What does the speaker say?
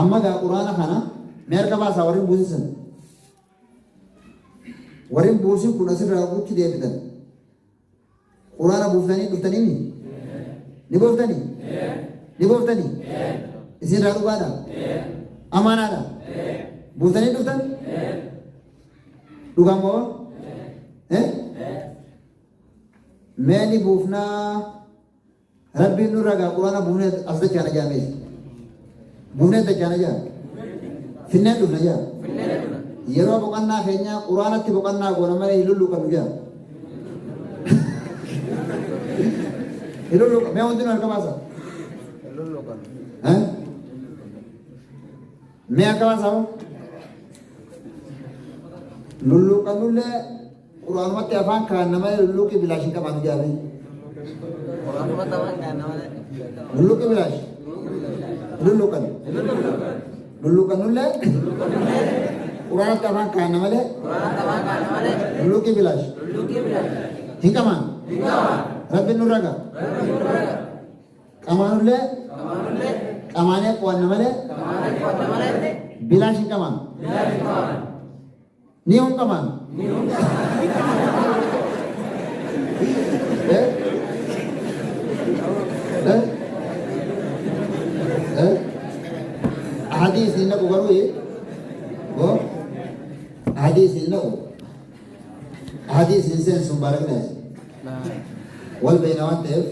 Amma gaa Qur'aana kana mee harka baasaa warri hin buusin san. Warri hin buusin kun asirraa guutti deebitan. Qur'aana buuftanii dhuftanii mi? Ni buuftanii? Ni buuftanii? Isin irraa dhugaadha? Amaanaadha? Buuftanii dhuftan? Dhugaa moo? Eh? Mee ni buufnaa Rabbiin nurraa gaa Qur'aana buufnee as dachaana jaamees. Buufnee dachaana jaa. Finnee dhufna jaa. Yeroo boqonnaa keenyaa Qur'aanatti boqonnaa goona malee hin lulluuqannu jaa. Hin lulluuqa. Mee wanti nu harka baasa. Eh? Mee harka baasa hoo? Lulluuqannullee Qur'aanumatti afaan kaanna malee lulluuqii bilaash hin qabaannu jaamee. Lulluuqii bilaash. Lulluuqan. Lulluuqannullee Qur'aanatti afaan kaanna malee lulluuqii bilaash. Hin qabaannu. Rabbiin nurra ga'a. Qamaanullee qamaanee qo'anna malee bilaash hin qabaannu. Ni hunqamaan. Eh? Eh? Eh? Ahadii isin naqu garuu eh? Bo? Ahadii isin naqu. Ahadii isin seensu mubarak naas. Wal beeyna waan ta'eef.